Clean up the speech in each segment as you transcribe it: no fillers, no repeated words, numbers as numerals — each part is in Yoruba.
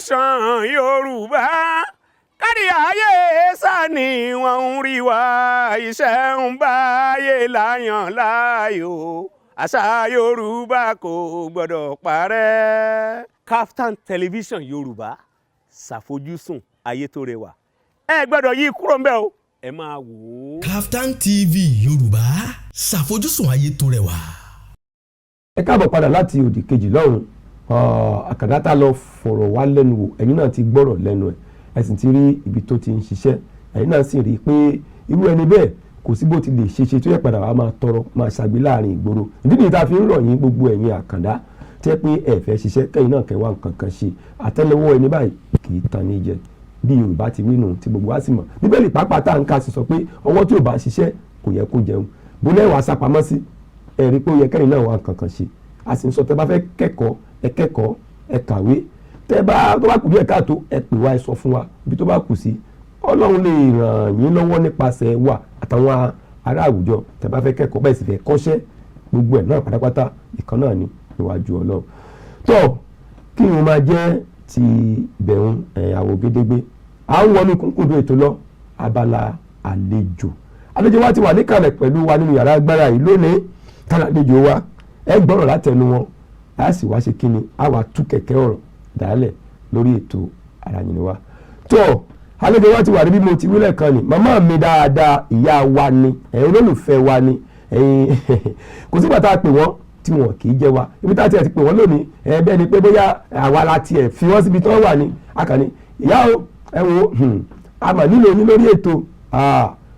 Tẹlifíṣàn Yorùbá kárí ayé sani wọ́n ń rí wa, iṣẹ́ ń báyé láyàn láàyò, àṣà Yorùbá kò gbọ́dọ̀ parẹ́. Kaftan Television Yorùbá, ṣàfojúsùn ayé tó rẹwà. Ẹ gbọ́dọ̀ yí kúrò ńbẹ̀ o, ẹ máa wò ó. Kaftan TV Yorùbá, ṣàfojúsùn ayé tó rẹwà. Ẹ káàbọ̀ padà láti òdì kejì lọ́hùn. Àkàndá tá lọ fọ̀rọ̀ wá lẹ́nu wò, ẹ̀yin náà ti gbọ́rọ̀ lẹ́nu ẹ̀, ẹ sì ti rí ibi tó ti ń ṣiṣẹ́. Ẹ̀yin náà sì rí i pé irú ẹni bẹ́ẹ̀, kò sí bó ti lè ṣe ṣe tó yẹ padà wá máa tọrọ, máa ṣàgbé láàrin ìgboro. Ìdí nìyí tá a fi ń rọ̀ yín, gbogbo ẹ̀yin àkàndá tẹ́ pé ẹ fẹ́ ṣiṣẹ́, kẹ́yìn náà kẹ́ wá nǹkan kan ṣe. Àtẹ́lẹwọ́ ẹni báyìí kì í tan ní jẹ, bí Yorùbá ti wí nù, tí gbogbo wa sì mọ̀. Bíbélì pàápàá tá à ń kà sí sọ pé ọwọ́ tí ò bá ṣiṣẹ́ kò yẹ kó jẹun. Bó lẹ́wàá sápamọ́ sí, ẹ rí i pé ó yẹ kẹ́yìn náà wá nǹkan kan ṣe. A sì ń sọ, tẹ́ bá fẹ́ kẹ́kọ̀ọ́, ẹ kẹ́kọ̀ọ́, ẹ kàwé. Tẹ́ bá tó bá kù díẹ̀ káàtó, ẹ pè wá, ẹ sọ fún wa ibi tó bá kù sí. Ọlọ́run lè ràn yín lọ́wọ́ nípasẹ̀ wa àtàwọn ará àwùjọ. Tẹ́ bá fẹ́ kẹ́kọ̀ọ́, bẹ́ẹ̀ sì fẹ́ kọ́ṣẹ́, gbogbo ẹ̀ náà pátápátá, ìkan náà ni níwájú Ọlọ́run. Tó kí n máa jẹ́ ti bẹ̀rùn ẹ̀yàwó gédégbé, à ń wọnú kúnkúndùn ètò lọ, abala àlejò. Àlejò wa ti wà níkàlẹ̀ pẹ̀lú wa nínú yàrá agbára yìí lónìí. Tálà àlejò wa? Ẹ gbọ́rọ̀ látẹnu wọn, a sì wá ṣe kíni, a wà tú kẹ̀kẹ́ ọ̀rọ̀ dálẹ̀ lórí ètò Ara Yín Ni Wá. Tó àlejò wa ti wà níbí, mo ti wílẹ̀ kan ni, màmá mi dáadáa, ìyá wa ni, ẹ̀yin olólùfẹ́ wa ni. Ẹ̀yin kò sígbà tá a pè wọ́n tí wọn kì í jẹ́ wa. Ibi tá a tiẹ̀ ti pè wọ́n lónìí, ẹ bẹ́ẹ̀ ni pé bóyá àwa la tiẹ̀ fi wọ́n síbi tí wọ́n wà ní akànnì. Ìyá o, ẹ wo, a mà nílò yín lórí ètò.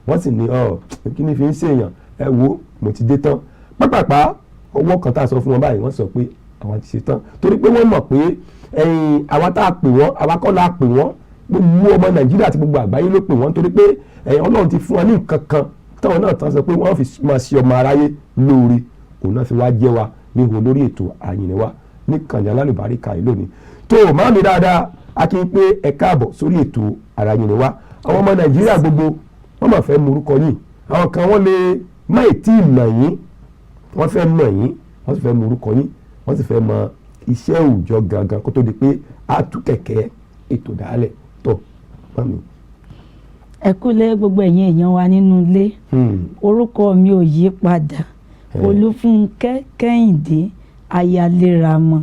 Wọ́n sì ní ọ kí ni fi ń ṣèyàn. Ẹ wo, mo ti dé tán pápápá. Ọwọ́ kan tá a sọ fún wọn báyìí, wọ́n sọ pé àwọn ti ṣe tán, torí pé wọ́n mọ̀ pé ẹ̀yin àwa tá a pè wọ́n, àwa kọ́ la pè wọ́n, gbogbo ọmọ Nàìjíríà àti gbogbo àgbáyé ló pè wọ́n, torí pé ẹ̀yin Ọlọ́run ti fún wọn ní nǹkan kan táwọn náà tán sọ pé wọ́n fi máa ṣe ọmọ aráyé lóore. Òun náà fi wá jẹ́ wa níbo lórí ètò Àyìnlẹ́wà ní kànní alálùbáríkà yìí lónìí. Tó máàmí dáadáa, a kì í pé ẹ káàbọ̀ sórí ètò Àràyìnlẹ́wà. Àwọn ọmọ Nàìjíríà gbogbo wọ́n máa fẹ́ morúkọ yìí. Àwọn kan, wọ́n lè má ì tí ì mọ̀ yín, wọ́n fẹ́ mọ̀ yín, wọ́n sì fẹ́ morúkọ yín, wọ́n sì fẹ́ mọ iṣẹ́ òòjọ́ gangan kó tó di pé a tú kẹ̀kẹ́ ètò dálẹ̀. Tó mọ́mi. Ẹ kúlé, gbogbo ẹ̀yin èèyàn wa nínú ilé. Orúkọ mi ò yí padà, Olúfúnkẹ́ Kẹ́hìndé Ayaléramọ.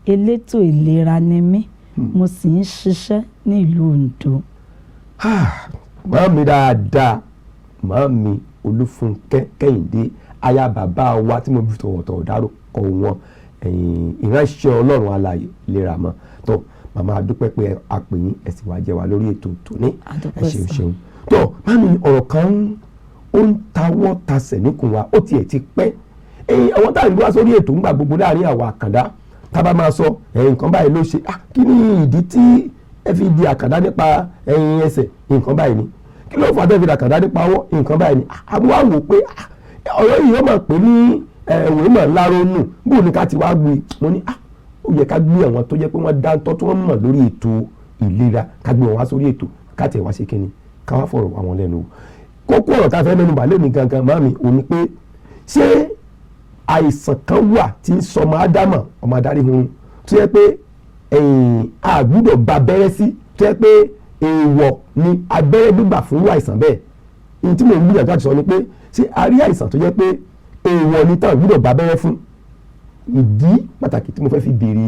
Elétò ìlera ni mí, mo sì ń ṣiṣẹ́ ní ìlú Oǹdó. Màámi dáadáa, màámi Olúfúnkẹ́ Kẹ́hìndé, aya bàbá wa tí mo fi tọ̀wọ̀tọ̀wọ̀ dárúkọ wọn, ìránṣẹ́ Ọlọ́run alààyè lera mọ́. Tó màmá, a dúpẹ́ pé a pè yín, ẹ sì wá jẹ́ wa lórí ètò tòní. Ẹ ṣeun, ṣeun. Tó màámi, ọ̀rọ̀ kan ó ń tawọ́ tasẹ̀ níkùn wa, ó tiẹ̀ ti pẹ́. Àwọn táwọn ìgbé wá sórí ètò ńgbà gbogbo láàrin àwọn àkàndá, tá bá máa sọ nǹkan báyìí ló ṣe, kí ni ìdí tí ẹ fi di àkàndá nípa ẹ̀yìn ẹsẹ̀? Nǹkan báyìí ni. Kí ló fà á tẹ́ fi di àkàndá nípa ọwọ́? Nǹkan báyìí ni. Àbúrò wò pé ọ̀rọ̀ yìí, wọ́n máa pè ní ẹ̀wọ̀n ìmọ̀ ńlárónù bó ní ká ti wá gbé. Mo ní ó yẹ ká gbé àwọn tó jẹ́ pé wọ́n dáńtọ́, tí wọ́n mọ̀ lórí ètò ìlera, ká gbé wọn wá sórí ètò, ká tẹ̀ wá ṣe kínni, ká wá fọ̀rọ̀ àwọn lẹ́nu wò. Kókó ọ̀rọ̀ tá a fẹ́ mẹ́nu bà lónìí gangan, màmí, ò ní pé ṣé àìsàn kan wà tí ń sọmọ ádámà, ọmọ adarí hun, tó yẹ pé a gbúdọ̀ gba abẹ́rẹ́ sí, tó yẹ pé èèwọ̀ ni abẹ́rẹ́ gbígbà fún àìsàn bẹ́ẹ̀? Ní tí mò ń gbìyànjú àti sọ ni pé, ṣé a rí àìsàn tó jẹ́ pé èèwọ̀ ni táwọn gbúdọ̀ gba abẹ́rẹ́ fún? Ìdí pàtàkì tí mo fẹ́ fi béèrè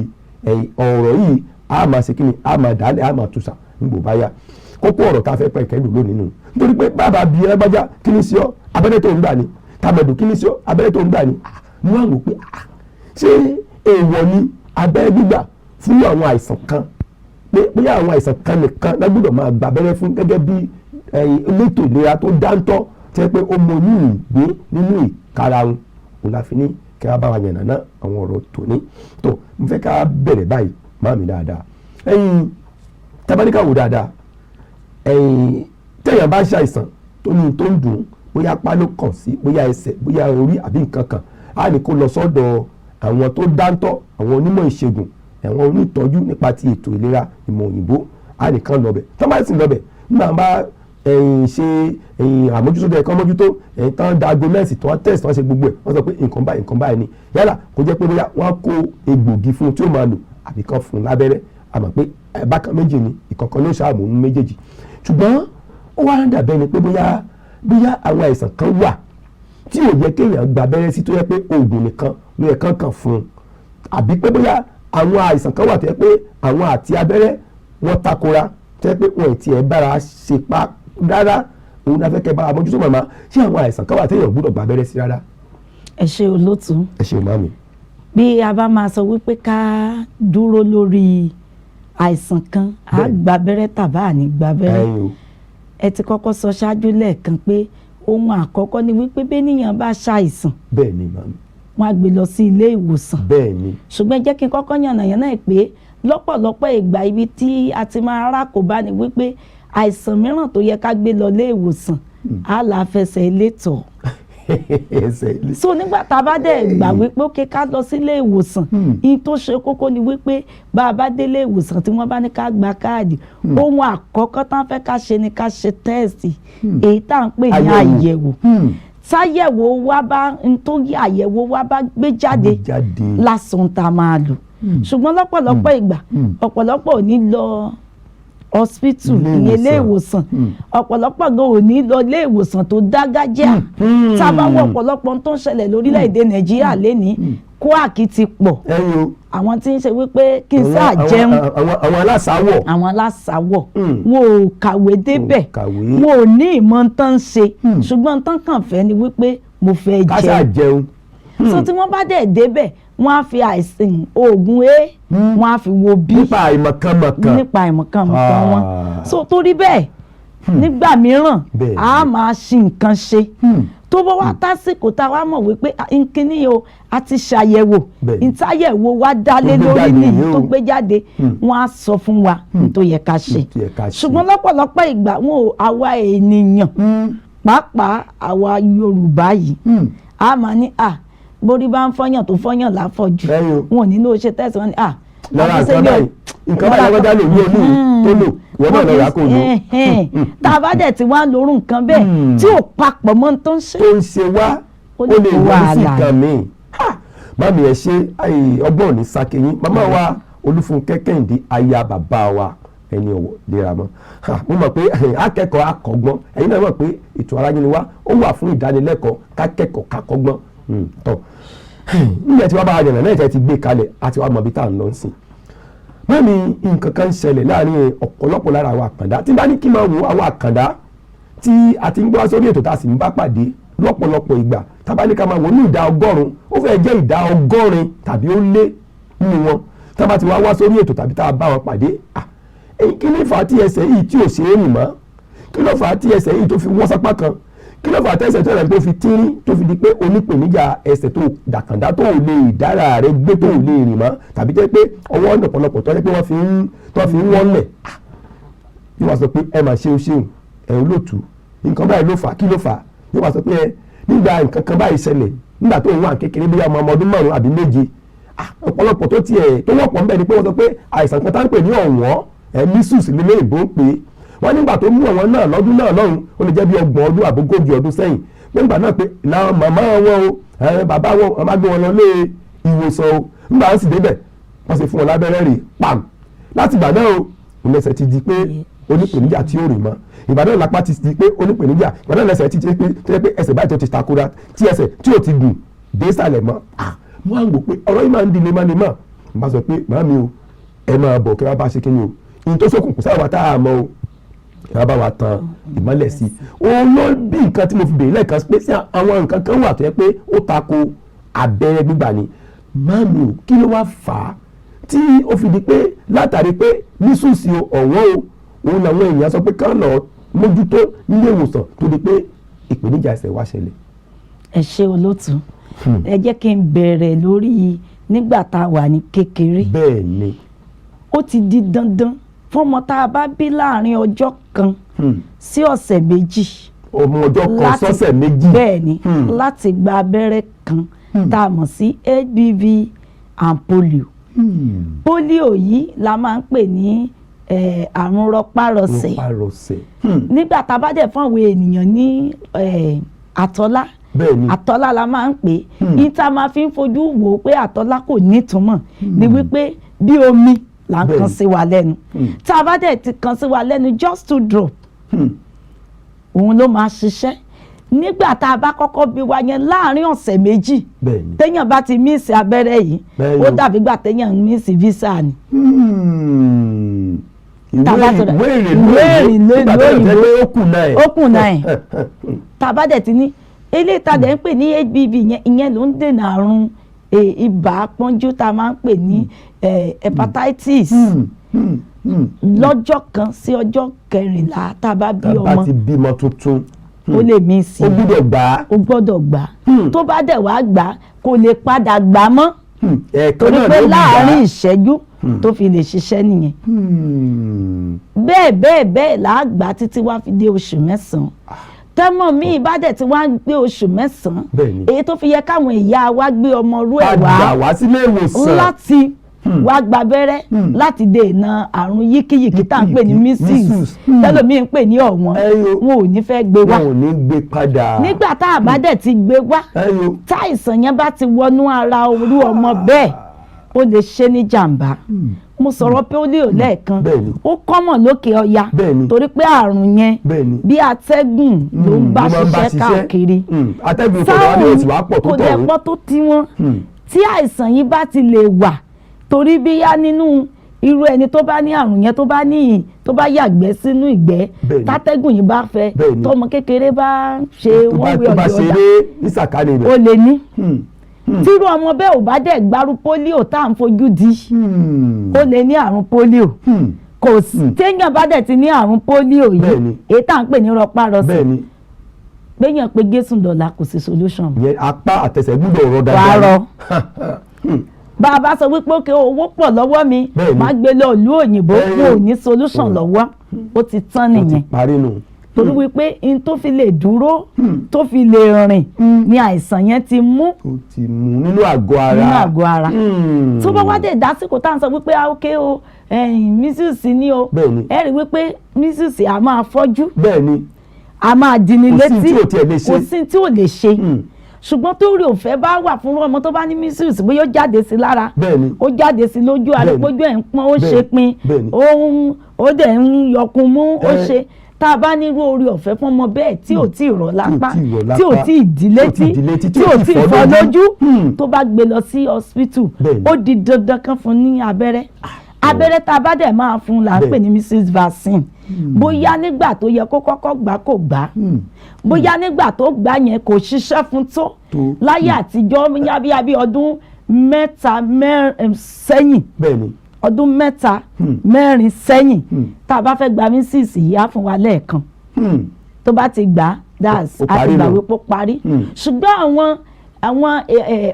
ọ̀rọ̀ yìí, a máa ṣe kí ni, a máa dálẹ̀, a máa tùsà nígbò bá yá. Kókó ọ̀rọ̀ tá a fẹ́ pẹ̀ kẹ́lù lónìí nù, nítorí pé bàbá bí ẹlẹ́gbájá, kí ni sí ọ? Abẹ́rẹ́ tó ń gbà ni. Tàmẹ̀dù, kí ni sí ọ? Abẹ́rẹ́ tó ń gbà ni. Mo wá wò pé ṣé èèwọ̀ ni abẹ́rẹ́ gbígbà fún àwọn àìsàn kan, pé bóyá àwọn àìsàn kan nìkan la gbọ́dọ̀ máa gba abẹ́rẹ́ fún, gẹ́gẹ́ bí elétò ìlera tó dáńtọ́ tẹ́ pé ó mọ oyún ìgbé nínú ìkarahun. Òun la fi ní kí wọ́n bá wa yànnà ná àwọn ọ̀rọ̀ tòní. Tó mo fẹ́ ká bẹ̀rẹ̀ báyìí, máàmí dáadáa, ẹ̀yin tabaníkà wò dáadáa, ẹ̀yin tẹ̀yàn bá ṣàìsàn tó ní tó ń dùn, bóyá apá ló kàn sí, bóyá ẹsẹ̀, bóyá orí àbí nǹkan kan, á ní kó lọ sọ́dọ̀ àwọn tó dáńtọ́, àwọn onímọ̀ ìṣègùn, àwọn onítọ́jú nípa ti ètò ìlera ìmọ̀ òyìnbó, á nìkan lọ bẹ̀. Tó bá sì lọ bẹ̀, nígbà bá ṣe àmójútó tó yẹ kán mójútó, tán diagnose, tán test, tán ṣe gbogbo ẹ̀, wọ́n sọ pé nǹkan báyìí, nǹkan báyìí ni. Yálà kó jẹ́ pé bóyá wọ́n kó egbògi fún un tí ó máa lò, àbí kán fún un lábẹ́rẹ́, A mọ̀ pé bákan méjì ni, ìkọ̀kan ló ṣàmù ní méjèèjì. Ṣùgbọ́n ó wá ń dàbẹ́ ni pé bóyá àwọn àìsàn kan wà tí ò yẹ kéèyàn gba abẹ́rẹ́ sí, tó yẹ pé oògùn nìkan ló yẹ kán kàn fún un, àbí pé bóyá àwọn àìsàn kan wà tó yẹ pé àwọn àti abẹ́rẹ́ wọ́n takora, tó yẹ pé wọn ì tiẹ̀ bára ṣe pa rárá. Òun náà fẹ́ kẹ́ bá a mójútó. Màmá, ṣé àwọn àìsàn kan wà téèyàn gbọ́dọ̀ gba abẹ́rẹ́ sí rárá? Ẹ ṣé, olótùú. Ẹ ṣe, màmí. Bí a bá máa sọ wípé ká dúró lórí àìsàn kan á gba abẹ́rẹ́ tàbá àní gba abẹ́rẹ́, ẹ̀yin o. Ẹ ti kọ́kọ́ sọ ṣáájú lẹ́ẹ̀kan pé ohun àkọ́kọ́ ni wípé bẹ́nìyàn bá ṣàìsàn, Bẹ́ẹ̀ ni, màmí. wọ́n á gbé lọ sí ilé ìwòsàn. Bẹ́ẹ̀ ni. Ṣùgbọ́n jẹ́ kí n kọ́kọ́ yànnàyànnà ẹ̀ pé lọ́pọ̀lọpọ̀ ìgbà, ibi tí a ti máa rákòbá ni wípé àìsàn mìíràn tó yẹ ká gbé lọ ilé ìwòsàn, á là fẹsẹ̀ ilé tọ̀. Ẹsẹ̀ ilé. So nígbà tá a bá dẹ̀ gbà wípé ó ké ká lọ sílé ìwòsàn, ihun tó ṣe kókó ni wípé bá a bá délé ìwòsàn, tí wọ́n bá ní ká gba káàdì, ohun àkọ́kọ́ tá a fẹ́ ká ṣe ni ká ṣe test, èyí tá à ń pè ní àyẹ̀wò. Táyẹ̀wò wa bá n tó yí àyẹ̀wò wa bá gbé jáde jáde lásán tá a máa lò. Ṣùgbọ́n lọ́pọ̀lọpọ̀ ìgbà, ọ̀pọ̀lọpọ̀ ò ní lọ hospital, Ilé ìyẹn ilé ìwòsàn. ìwòsàn. Ọ̀pọ̀lọpọ̀ gan ò ní lọ ilé ìwòsàn tó dágájíà. Tá a bá wọ ọ̀pọ̀lọpọ̀ ohun tó ń ṣẹlẹ̀ lórílẹ̀‐èdè Nàìjíríà lénìí, quack ti pọ̀. Ẹ̀yin o. Àwọn tí ń ṣe wípé kí n sáà jẹun. Àwọn aláṣàwọ̀. Àwọn aláṣàwọ̀, wọn ò kàwé débẹ̀, Ò kàwé. wọn ò ní ìmọ̀ tán ń ṣe, ṣùgbọ́n tán kàn fẹ́ ni wípé mo fẹ́ Ká ṣáà jẹun. jẹun. So tí wọ́n bá dẹ̀ débẹ̀, wọ́n á fi àìsàn oògùn A, wọ́n á fi wo B. Nípa àìmọ̀kànmọ̀kàn. Nípa àìmọ̀kànmọ̀kàn wọn. Ah. So torí bẹ́ẹ̀, nígbà mìíràn, a máa ṣi nǹkan ṣe. Tó bá wá tásìkò tá a wá mọ̀ wípé nkíní o, a ti ṣàyẹ̀wò, ìtayẹ̀wò wa dálé Tó gbé lórí jáde nìyí yìí o. tó gbé jáde, wọ́n á sọ fún wa ní tó yẹ ká ṣe. Tó yẹ ká ṣe. Ṣùgbọ́n lọ́pọ̀lọpọ̀ ìgbà, wọn ò, àwa ènìyàn, pàápàá àwa Yorùbá yìí, a máa ní à borí bá ń fọyàn tó fọyàn láfọ̀jù, Ẹ̀yin o. wọn ò ní ní o ṣe tẹ̀sán, wọn ni à Lọ́ra àti ṣe nǹkan ní o- báyìí, nǹkan báyìí lágbájá lò ní olú tó lò, ìwọ náà lọ rà kó lò. Tá a bá dẹ̀ ti wá lórú nǹkan bẹ́ẹ̀ tí ò papọ̀ mọ́ tó ń ṣe, tó ń ṣe wá, ó ó lè lè kó yọrí sí wàhálà. nǹkan míì. Ha! Mami, ẹ ṣe. Ọgbọ́n ò ní sákẹ́yìn. Màmá wa Olúfúnkẹ́ Kẹ́hìndé, aya bàbá wa ẹni ọ̀wọ̀ léra mọ́. Ha! Mo mọ̀ pé akẹ́kọ̀ọ́ akọ́gbọ́n, ẹ̀yin náà mọ̀ pé ètò Aráyé ni wá, ó wà fún ìdánilẹ́kọ̀ọ́, kákẹ́kọ̀ọ́ kakọ́gbọ́n. Tọ́ nígbà tí wàá bá a yànnà náà, tẹ́ ti gbé kalẹ̀ àti wàá mọ̀ bí tá à ń lọ sí. Mami, nǹkan kan ń ṣẹlẹ̀ láàrin ọ̀pọ̀lọpọ̀ lára àwọn àkàndá tí bá ní kí n máa wo àwọn àkàndá tí a ti ń gbọ́ sórí ètò tá a sì ń bá pàdé lọ́pọ̀lọpọ̀ ìgbà. Tá a bá ní ká máa wò ní ìdá 100, ó fẹ́ẹ́ jẹ́ ìdá 80 tàbí ó lé nínú wọn, tá a bá ti wá wá sórí ètò tàbí tá a bá wọn pàdé, èyí kí ló fà á tí ẹsẹ̀ yìí tí ò ṣe é rìn mọ́? Kí ló fà á tí ẹsẹ̀ yìí tó fi wọ́ sápá kan? Kí ló fà á tẹ́sẹ̀ tó rẹ̀ tó fi tírín, tó fi di pé onípèníjà ẹsẹ̀ tó dàkàndá, tó ò lè dára rẹ̀ gbé, tó ò lè rìn mọ́, tàbí jẹ́ pé ọwọ́ ọ̀nà ọ̀pọ̀lọpọ̀ tó jẹ́ pé wọ́n fi ń tó fi ń wọ́nlẹ̀? Yóò wá sọ pé ẹ máa ṣe o ṣeun ẹ olóòtú, nǹkan báyìí ló fà á. Kí ló fà á? Yóò wá sọ pé ẹ nígbà nǹkan kan báyìí ṣẹlẹ̀ nígbà tó ń wà kékeré, bí ọmọ ọdún 5 àbí 7. Ọ̀pọ̀lọpọ̀ tó tiẹ̀ tó wọ́pọ̀ ń bẹ̀ ni pé wọ́n sọ pé àìsàn kan tá ń pè ní ọ̀wọ́n ẹ̀, measles nílé ìbò ń pè é. Wọ́n nígbà tó mú àwọn náà lọ́dún náà lọ́hùn, ó lè jẹ́ bí 30 ọdún àbógójì ọdún sẹ́yìn, pé nígbà náà pé làwọn màmá wọn o, bàbá wọn, wọ́n bá gbé wọn lọ lé ìwòsàn o. Nígbà wọn sì débẹ̀, wọ́n sì fún wọn lábẹ́rẹ́ rè pam. Láti ìgbà náà o, ìlẹsẹ̀ ti di pé onípèníjà tí ó rìn mọ́. Ìgbà náà lápá ti di pé onípèníjà. Ìgbà náà lẹsẹ̀ ti di pé tó yẹ pé ẹsẹ̀ báyìí tó ti takora, tí ẹsẹ̀ tí ò ti gùn dé sàlẹ̀ mọ́. Mo á wò pé ọ̀rọ̀ yìí máa ń di lemọ́lemọ́. Mo bá sọ pé màámi o, ẹ máa bọ̀ kí wọ́n bá ṣe kí ni o, ìyẹn tó ṣókùnkùn sáwà tá a mọ̀ o, kí wọ́n bá wa tan ìmọ́lẹ̀ sí i. Òun ló bí nǹkan tí mo fi béèrè lẹ́ẹ̀kan pé sí àwọn nǹkan kan wà tó yẹ pé ó tako abẹ́rẹ́ gbígbà ni. Màámi o, kí ló wá fà á tí ó fi di pé látàrí pé measles o, ọ̀wọ́n o, òun làwọn èèyàn sọ pé kán lọ mójútó nílé ìwòsàn, tó di pé ìpèníjà ẹsẹ̀ wá ṣẹlẹ̀? Ẹ ṣé, olótú. Ẹ jẹ́ kí n bẹ̀rẹ̀ lórí nígbà tá a wà ní kékeré. Bẹ́ẹ̀ ni. Ó ti di dandan fọ́mọ tá a bá bí láàrin ọjọ́ kan sí ọ̀sẹ̀ 2. Ọmọ ọjọ́ kan sọ́sẹ̀ 2. Bẹ́ẹ̀ ni, láti gba abẹ́rẹ́ kan tá a mọ̀ sí HPV and polio. Polio yìí la máa ń pè ní àrùn rọpárọsẹ̀. Rọpárọsẹ̀. Nígbà tá a bá dẹ̀ fún àwọn ènìyàn ní àtọ́lá, Bẹ́ẹ̀ ni. àtọ́lá la máa ń pè é. Ní tá a máa fi ń fojú wò ó pé àtọ́lá kò nítumọ̀ ni wípé bí omi là ń kan sí wa lẹ́nu. Tá a bá dẹ̀ ti kan sí wa lẹ́nu, just two drop, òun ló máa ṣiṣẹ́ nígbà tá a bá kọ́kọ́ bí wa yẹn láàárín ọ̀sẹ̀ 2. Téèyàn bá ti miss abẹ́rẹ́ yìí, ó dàbí gbà téèyàn ń miss visa ni. Ìwé Tá a bá sọ̀rọ̀- ìwé ìrìnnà ìwé ìrìnnà nígbà tó ìlú yẹ pé ó kùnà ẹ̀. Ó kùnà ẹ̀. Tá a bá dẹ̀ ti ní eléyìí tá a dẹ̀ ń pè ní HBV yẹn, ìyẹn ló ń dènà àrùn ibà pọ́njú tá a máa ń pè ní hepatitis. Lọ́jọ́ 1 sí ọjọ́ 14 tá a bá bí Tá a bá ọmọ, ti bímọ tuntun, ó lè miss. Ó gbúdọ̀ gbà á. Ó gbọ́dọ̀ gbà á. Tó bá dẹ̀ wá gbà á, kò lè padà gbà á mọ́, Ẹ̀ẹ̀kan torí náà pé ló gbà á. láàárín ìṣẹ́jú tó fi lè ṣiṣẹ́ nìyẹn. Bẹ́ẹ̀ bẹ́ẹ̀ bẹ́ẹ̀ là á gbà á títí wá fi dé oṣù 9. Tẹ́mọ̀ míì bá dẹ̀ tí wá ń gbé oṣù 9, èyí tó fi yẹ káwọn ìyá wa gbé ọmọ rú ẹ̀ wá Padà wá sílé ìwòsàn. láti wá gba abẹ́rẹ́ láti dènà àrùn yíkíyìkí tá à ń pè ní Yíkíyìkí, measles, measles. tẹ́lòmíì ń pè ní ọ̀wọ́n. Ẹyọ. Wọn ò ní fẹ́ gbé wá. Wọn ò ní gbé padà. Nígbà tá a bá dẹ̀ ti gbé wá, Ẹyọ. táìsàn yẹn bá ti wọnú ara orú ọmọ bẹ́ẹ̀, ó lè ṣe ní jàǹbá. Mo sọ̀rọ̀ polio lẹ́ẹ̀kan. Ó common lókè ọya, torí pé àrùn yẹn, bí atẹ́gùn ló ń bá Ló máa ń bá ṣiṣẹ́ ṣiṣẹ́. káàkiri. Atẹ́gùn ìfọ̀dọ̀ wa ní oṣù wa pọ̀ tó Kò dẹ̀ tọ̀hún. pọ̀ tó tiwọn. Tí àìsàn yìí bá ti lè wà, torí bíyá nínú irú ẹni tó bá ní àrùn yẹn, tó bá ní tó bá yàgbẹ́ sínú ìgbẹ́, tátẹ́gùn yìí bá fẹ́, tọmọ kékeré bá ń ṣe Tó bá wọ́n wí tó bá ọ̀dọ̀ ọ̀dà, ṣeré ní sàkání rẹ̀. ó lè ní. Tírú ọmọ bẹ́ẹ̀ ò bá dẹ̀ gbárù polio tá à ń fojú di, ó lè ní àrùn polio. Kò sí, téèyàn bá dẹ̀ ti ní àrùn polio yìí, èyí tá à ń pè ní rọpárọsẹ̀, péyàn pé gésùn dọ̀là, kò sí solution. Ìyẹn apá àtẹsẹ̀ gbúdọ̀ rọ Wàá dáadáa. rọ. Bá a bá sọ wípé òkè owó pọ̀ lọ́wọ́ mi, má gbé lọ ìlú òyìnbó, wọn ò ní solution lọ́wọ́, ó ti tán Ó ti nìyẹn. parí nù. Torí wípé n tó fi lè dúró, tó fi lè rìn ni àìsàn yẹn ti mú Ó ti mú nínú àgọ́ ara. nínú àgọ́ ara. Tó bá wá dé dásìkò tá à ń sọ wípé ah, ok o, measles ni o, ẹ rí wípé measles a máa fọ́jú, a máa dini Kò sí létí. tí ò tiẹ̀ lè ṣe. Kò sí tí ò lè ṣe. Ṣùgbọ́n tó rí òfẹ́ bá wà fún ọmọ tó bá ní measles, bóyá ó jáde sí lára, ó jáde sí lójú, àrípójú ẹ̀ ń pọ́n, ó ṣe pin, ó dẹ̀ ń yọkun mú, ó ṣe, tá a bá nírú orí ọ̀fẹ́ fún ọmọ bẹ́ẹ̀ tí ò tí ì rọ̀ lápá, tí ì rọ̀ tí ò lápá, tí ì dí létí, tí ò tí ì dí létí, tí ò tí ì fọ́ lójú, tó bá gbé lọ sí hospital, ó di dandan kan fún ní abẹ́rẹ́. Abẹ́rẹ́ tá a bá dẹ̀ máa fún là ń pè ní measles vaccine. Bóyá nígbà tó yẹ kó kọ́kọ́ gbà, kò gbà. Bóyá nígbà tó gbà yẹn, kò ṣiṣẹ́ fún tó. Tó. Láyé àtijọ́, yábíyábí ọdún 3 4 sẹ́yìn, ọdún 3 4 sẹ́yìn, tá a bá fẹ́ gba measles yìí, á fún wa lẹ́ẹ̀kan. Tó bá ti gbà á, that's Ó a ti parí gbà nù. wípé ó parí. Ṣùgbọ́n àwọn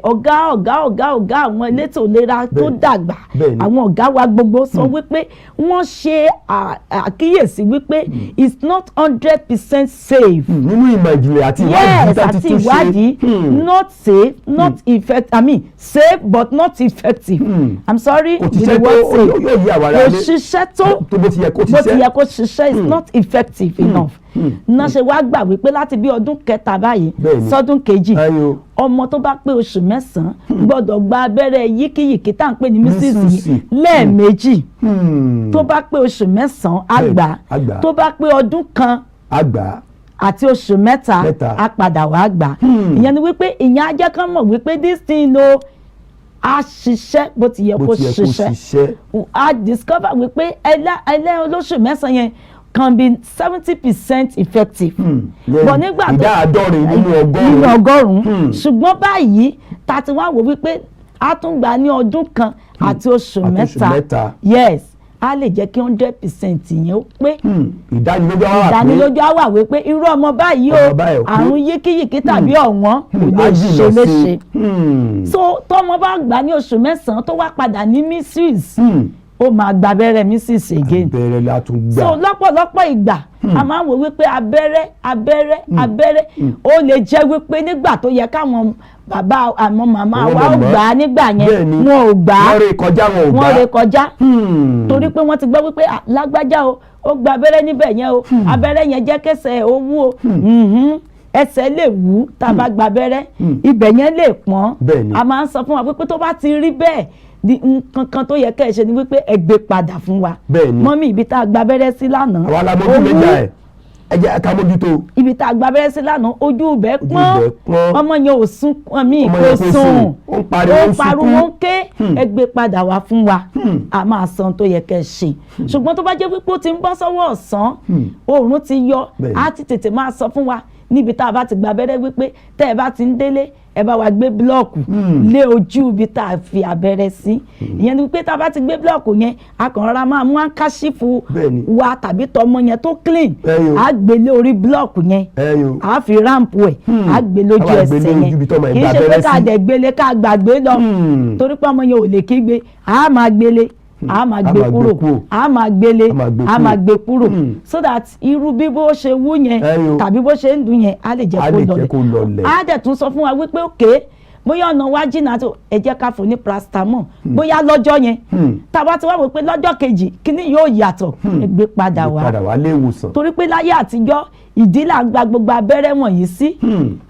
ọ̀gá ọ̀gá ọ̀gá ọ̀gá àwọn elétò ìlera tó dàgbà, àwọn ọ̀gá wa gbogbo sọ wípé wọ́n ṣe àkíyèsí wípé it's not 100% safe. Nínú ìmọ̀ ìjìnlẹ̀ àti ìwádìí Yes, tá ti àti tún ṣe. ìwádìí. Not safe, not effective, I mean, safe but not effective. I'm sorry Kò with the ṣiṣẹ́ tó. word safe. Yóò yí àwọn ará Kò ilé. ṣiṣẹ́ tó Tó bó ti yẹ kó bó ti ṣiṣẹ́. yẹ kó ṣiṣẹ́. It's not effective enough. Náà ṣe wá gbà wípé láti bí ọdún 3 báyìí sọ́dún 2, ọmọ tó bá pé oṣù 9 gbọ́dọ̀ gba abẹ́rẹ́ yíkíyìkí tá à ń pè ní measles yìí Measles. lẹ́ẹ̀mejì. Tó bá pé oṣù 9, á gbà. Á gbà. Tó bá pé ọdún 1 Àgbà. àti oṣù 3, 3. á padà wá gbà. Ìyẹn ni wípé ìyẹn á jẹ́ kán mọ̀ wípé this thing o, á ṣiṣẹ́ bó ti yẹ Bó kó ti yẹ kó ṣiṣẹ́. ṣiṣẹ́. A discover wípé ẹlẹ́ olóṣù 9 yẹn can be 70% effective. Yẹn But nígbà tó ìdá 70 nínú ọgọ́rùn-ún. Nínú ọgọ́rùn-ún. Ṣùgbọ́n báyìí ta ti wá wò wípé a tún gbà ní ọdún 1 àti oṣù Àti oṣù 3, 3. yes, a lè jẹ́ kí 100% yẹn ó pé. Ìdánilójú á wà pé Ìdánilójú á wà wípé irú ọmọ báyìí o, Ọmọ báyìí ò pé. àrùn yíkíyìkí tàbí ọ̀wọ́n kò lè Á jìnnà ṣe sí. léṣe. So tọmọ bá gbà ní oṣù 9, tó wá padà ní measles, ó máa gba abẹ́rẹ́ measles again. Abẹ́rẹ́ la tún gbà. So lọ́pọ̀lọpọ̀ ìgbà, a máa ń wò wípé abẹ́rẹ́, abẹ́rẹ́, abẹ́rẹ́, ó lè jẹ́ wípé nígbà tó yẹ káwọn bàbá àwọn màmá Àwọn wa ó màmá. gbà á nígbà yẹn, wọn ò gbà á. Wọ́n ré kọjá, wọn ò gbà Wọ́n á. ré kọjá, torí pé wọ́n ti gbọ́ wípé ah, lágbájá o, ó gba abẹ́rẹ́ níbẹ̀ yẹn o, abẹ́rẹ́ yẹn jẹ́ kẹsẹ̀ ó wú o. Ẹsẹ̀ lè wú tá a bá gba abẹ́rẹ́, ibẹ̀ yẹn lè pọ́n. A máa ń sọ fún wa wípé tó bá ti rí bẹ́ẹ̀ Nǹkan kan tó yẹ kẹ́ ẹ ṣe ni wípé ẹ gbé padà fún wa. Mummy, ibi tá a gba abẹ́rẹ́ sí lánàá, Àwa la ó mójú wú. méjà ẹ̀, ẹ jẹ́ ká mójútó. Ibi tá a gba abẹ́rẹ́ sí lánàá, ojú ibẹ̀ Ojú pọ́n. ibẹ̀ pọ́n. Ọmọ yẹn ò sùn mí Ọmọ kò yẹn kò sùn. sùn. Ó ń pariwo, Ó ó ń ń pariwo, sunkún. ó ń ké. Ẹ gbé padà wá fún wa, a máa san tó yẹ kẹ́ ẹ ṣe. Ṣùgbọ́n tó bá jẹ́ wípé ó ti ń bọ́ sọ́wọ́ ọ̀sán, oòrùn ti yọ, á ti tètè máa sọ fún wa níbi tá a bá ti gba abẹ́rẹ́ wípé tẹ́ ẹ bá ti ń délé, ẹ bá wa gbé block lé ojú ibi tá a fi abẹ́rẹ́ sí. Ìyẹn ni wípé tá a bá ti gbé block yẹn, a kàn rọra máa mú handkerchief wa tàbí tọmọ yẹn tó clean, á gbé lé orí block yẹn, á fi wrap ẹ̀, á gbé lójú Á wá gbé ẹsẹ̀ lé ojú yẹn. ibi tọ́mọ ẹ̀ Kì í gba ṣe pé abẹ́rẹ́ ká sí. dẹ̀ gbélé ká gbàgbé lọ, torí pé ọmọ yẹn ò lè kígbe. Á máa gbélé, á máa gbé Á máa gbé kúrò, kúrò. á máa gbélé, Á máa gbé á máa kúrò. gbé kúrò, so that irú bí bó ṣe wú yẹn tàbí bó ṣe ń dùn yẹn, á lè jẹ́ Á kó lè jẹ́ lọlẹ̀. kó lọlẹ̀. Á dẹ̀ tún sọ fún wa wípé òkè, bóyá ọ̀nà wa jìnnà tó, ẹ jẹ́ ká fún ní paracetamol bóyá lọ́jọ́ yẹn. Tá a bá ti wá wò pé lọ́jọ́ kejì kíní yóò yàtọ̀, ẹ gbé padà wá. Padà wá lé ìwòsàn. Torí pé láyé àtijọ́, ìdí là ń gba gbogbo abẹ́rẹ́ wọ̀nyí sí.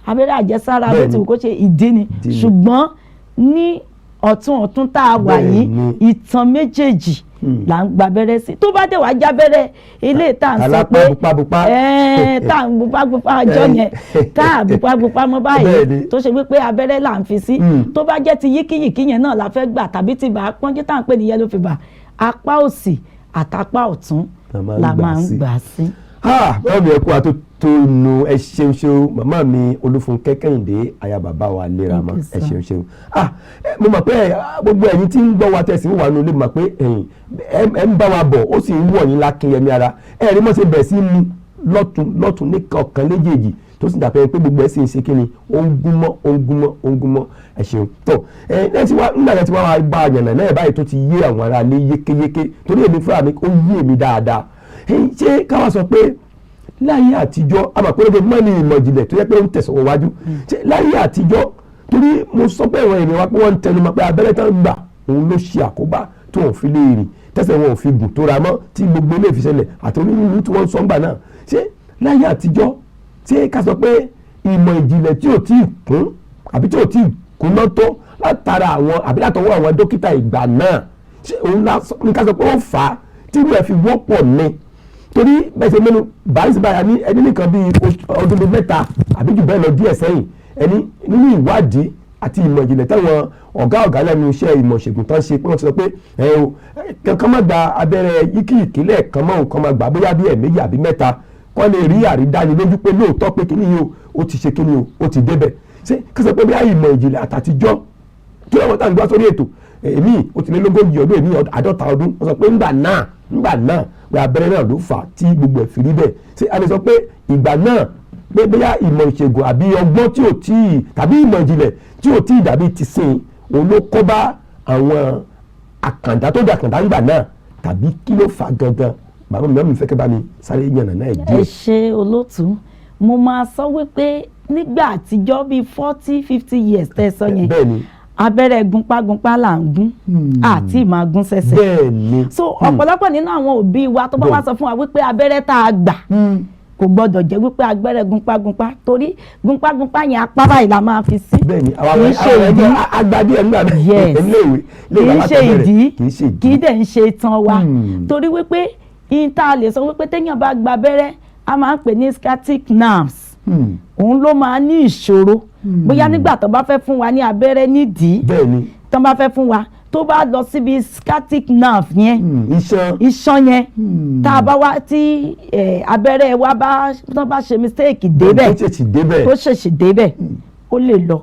Abẹ́rẹ́ àjẹsára, bó ti wù kó ṣe, ìdí ni. Ìdí ni. Ṣùgbọ́n ní ọ̀tún ọ̀tún tá a wà yìí, ìtàn méjèèjì là ń gba abẹ́rẹ́ sí. Tó bá dé wàá jábẹ́rẹ́ eléyìí tá à ń sọ Alápá pé bupábupá. Tá à ń bupábupá ọjọ́ yẹn, tá à bupábupá mọ́ báyìí, tó ṣe wípé abẹ́rẹ́ là ń fi sí. Tó bá jẹ́ ti yíkíyìkí yẹn náà la fẹ́ gbà tàbí ti bá pọ́njú tá à ń pè ní yellow fever, apá òsì àtàpá ọ̀tún La máa ń la gbà máa ń sí. gbà sí. Ah, báwo ni? Ẹ kú àtótónu, ẹ ṣeun ṣeun, màmá mi Olúfúnkẹ́ Kẹ́hìndé, aya bàbá wa léra mọ́. Thank you, Ẹ sir. ṣeun ṣeun. Ah, mo mọ̀ pé gbogbo ẹ̀yin tí ń gbọ́ wa, tẹ̀sí ń wà nínú ilé, mọ̀ pé ẹ̀yin ẹ ń bá wa bọ̀, ó sì ń wọ̀ yín lákínyẹmí ara. Ẹ rí mọ́ ṣe bẹ̀rẹ̀ sí mu lọ́tún lọ́tún ní kọ̀ọ̀kan léjèèjì, tó sì dàpẹ́ pé gbogbo ẹ̀ sì ń ṣe kí ni, ó ń gún mọ́, ó ń gún mọ́, ó ń gún mọ́. Ẹ ṣeun. Tó ẹ lẹ́yìn tí wá nígbà tí wọ́n wá bá a yànnà náà báyìí, tó ti yé àwọn ará ilé yékéyéké, torí èmi fúnra mi, ó yé èmi dáadáa. Ṣé káwá sọ pé láyé àtijọ́, a mọ̀ pé lójoojúmọ́ ní ìmọ̀ ìjìnlẹ̀ tó yẹ pé ó ń tẹ̀sán wájú, ṣé láyé àtijọ́, torí mo sọ pé ìwọ̀n ènìyàn wa pé wọ́n ń tẹnu mọ́ pé abẹ́rẹ́ tán gbà òun ló ṣe àkóbá tó wọn fi lè rìn, tẹ́sẹ̀ wọn ò fi gùn tó ra mọ́, tí gbogbo ilé ìfiṣẹ̀lẹ̀ àti onírúurú tí wọ́n ń sọ ńgbà náà, ṣé láyé àtijọ́, ṣé ká sọ pé ìmọ̀ ìjìnlẹ̀ tí ò tí ì kún àbí tí ò tí ì kúnná tó látara àwọn àbí látọwọ́ àwọn dókítà ìgbà náà, ṣé òun ní ká sọ pé ó fà á tí irú ẹ̀ fi wọ́pọ̀ ni? Torí bẹ́ẹ̀ ṣe mẹ́nu báyìí sí báyà ní ẹni nìkan bíi ọdún bíi 3 àbí jù bẹ́ẹ̀ lọ díẹ̀ sẹ́yìn, ẹni nínú ìwádìí àti ìmọ̀ ìjìnlẹ̀ táwọn ọ̀gá ọ̀gá lẹ́nu iṣẹ́ ìmọ̀ ìṣègùn tán ṣe, pé wọ́n ti sọ pé ẹ o, kankan má gba abẹ́rẹ́ yíkìyìkì lẹ́ẹ̀kan mọ́, nǹkan máa gbà bóyá bí ẹ̀ẹ̀méjì àbí mẹ́ta, kọ́ lè rí àrídánilójú pé lóòótọ́ pé kíní yìí o, ó ti ṣe kíní o, ó ti débẹ̀. Ṣé kí sọ pé bí ìmọ̀ ìjìnlẹ̀ àtàtijọ́ tí wọ́n tàn gbọ́ sórí ètò èmi, ó ti lé lógójì ọdún, èmi 50 ọdún, wọ́n sọ pé ńgbà náà pé abẹ́rẹ́ náà ló fà á tí gbogbo ẹ̀ fi rí bẹ́ẹ̀, ṣé a lè sọ pé ìgbà náà pé bóyá ìmọ̀ ìṣègùn àbí ọgbọ́n tí ò tíì tàbí ìmọ̀ ìjìnlẹ̀ tí ò tíì dàbí ti sìn, òun ló kó bá àwọn àkàndá tó dé àkàndá ńgbà náà, tàbí kí ló fà á gangan? Bàbá mi, màmá mi, fẹ́ kẹ́ bá mi sáré yànnà náà Ẹ díẹ̀. ṣe, olótú. Mo máa sọ wípé nígbà àtijọ́ bíi 40, 50 years tẹ́ sọ yẹn, abẹ́rẹ́ gúnpágúnpá là ń gún, àti máa gún sẹ́sẹ̀. So ọ̀pọ̀lọpọ̀ nínú àwọn òbí wa tó bá wá sọ fún wa wípé abẹ́rẹ́ tá a gbà kò gbọ́dọ̀ jẹ́ wípé abẹ́rẹ́ gúnpágúnpá, torí gúnpágúnpá yẹn, apá báyìí la máa fi sí. Àwọn Kì í ṣe àwọn ìdí. ẹgbẹ́ agbadé ẹ̀ nígbà náà iléèwé Kì í ṣe ìdí, kì í ṣe ìdí, kì í dẹ̀ ń ṣe itan wa, torí wípé ihun tá a lè sọ wípé téèyàn bá gba abẹ́rẹ́, a máa ń pè ní sciatic nerves, òun ló máa ní ìṣòro. Bóyá nígbà tó bá fẹ́ fún wa ní abẹ́rẹ́ nídìí, tó bá fẹ́ fún wa, tó bá lọ síbi sciatic nerve yẹn, Iṣan. Iṣan yẹn, tá a bá wá tí abẹ́rẹ́ wa bá tó bá ṣe mistake débẹ̀, Tó ṣèṣì débẹ̀. tó ṣèṣì débẹ̀, ó lè lọ.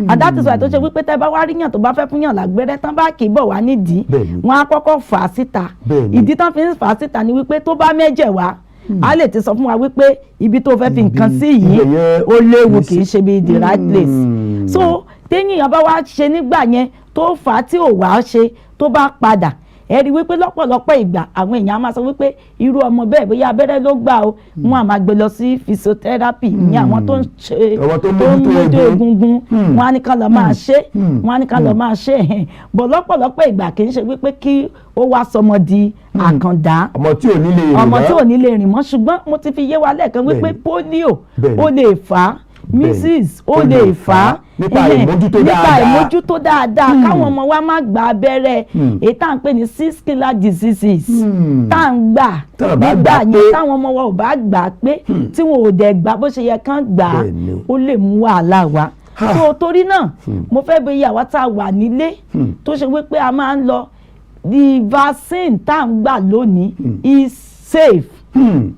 And that is why tó ṣe wípé tẹ́ bá wá ríyàn tó bá fẹ́ fún yàn lágbẹ́rẹ́, tán bá kì í bọ̀ wá nídìí, wọ́n á kọ́kọ́ fà á síta. Ìdí tán fi ń fà á síta ni wípé tó bá mẹ́jẹ̀ wá, á lè ti sọ fún wa wípé ibi tó fẹ́ fi nǹkan sí yìí, Ibẹ̀ yẹn ó léwu, kì í kì í ṣe bí the right place. So téèyàn bá wá ṣe nígbà yẹn, tó fà á tí ò wá ṣe, tó bá padà, ẹ rí wípé lọ́pọ̀lọpọ̀ ìgbà àwọn èèyàn á máa sọ wípé irú ọmọ bẹ́ẹ̀, bóyá abẹ́rẹ́ ló gbà o, wọ́n á máa gbé lọ sí physiotherapy ní àwọn tó ń ṣe Àwọn tó ń tó ń mójútó mójútó egungun. egungun. Wọ́n á ní ká lọ máa ṣe, wọ́n á ní ká lọ máa ṣe ẹ̀hìn bọ̀. Lọ́pọ̀lọpọ̀ ìgbà, kì í ṣe wípé kí ó wá sọmọ di àkàndá, Ọmọ tí ò ní lè rìn ọmọ mọ́. tí ò ní lè rìn mọ́. Ṣùgbọ́n mo ti fi yé wa lẹ́ẹ̀kan wípé polio ó lè fà á. Measles ó lè fà á. Nípa Ẹhẹ́n, ìmójútó nípa dáadáa. ìmójútó dáadáa, káwọn ọmọ wa má gba abẹ́rẹ́ èyí tá à ń pè ní six killer diseases tá à ń gbà Tán bá nígbà gbà yẹn, pé. táwọn ọmọ wa ò bá gbà á pé, tí wọn ò dẹ̀ gbà bó ṣe yẹ kán gbà á, ó lè mú wàhálà wá. So torí náà, mo fẹ́ bẹ̀ yà wá tá a wà nílé tó ṣe wípé a máa ń lọ, the vaccine tá à ń gbà lónìí is safe,